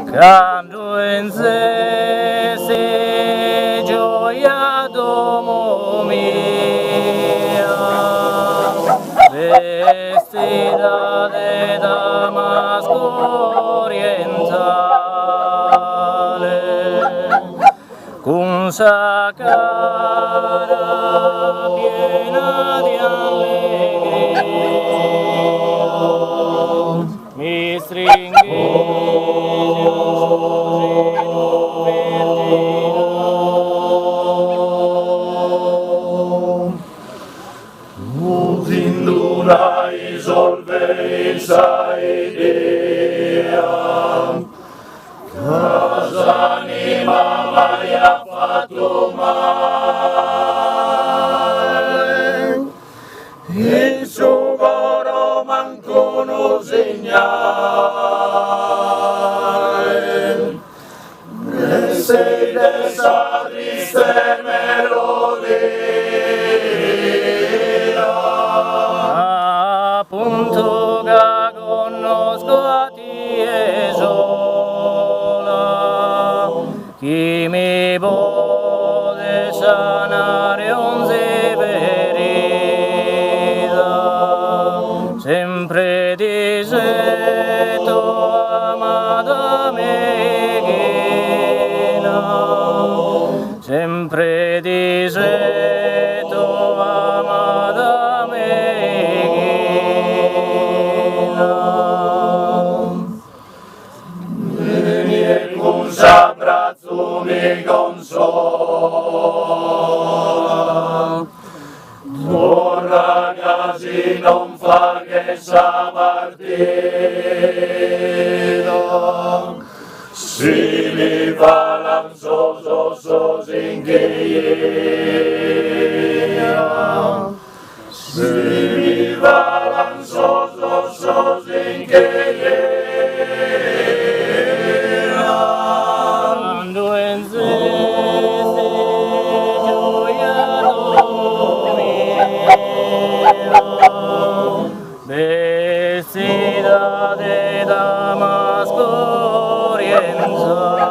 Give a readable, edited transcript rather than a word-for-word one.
Candu 'enzesti gioia a domo mia, bestida de damasco orientale, cun sa cara piena de allegria, mi stringhesti in su sinu virginale. In d'una isolve in sa idea Ca s'anima m'aiat fatu male In su coro manc'unu signale Besseit de sa triste melodia. Apuntu ca connosco a tie sola chi mi podes sanare onzi ferida, sempre t'isetto amada meighina, sempre t'isetto amada meighina. Beni e cun s'abbratzu mi consola. Torra ca si non faghes sa partida, si mi falan sos ossos in chijina, si mi falan sos ossos in chijina. Cando 'enzesti gioia a domo mia, bestida de damasco orientale.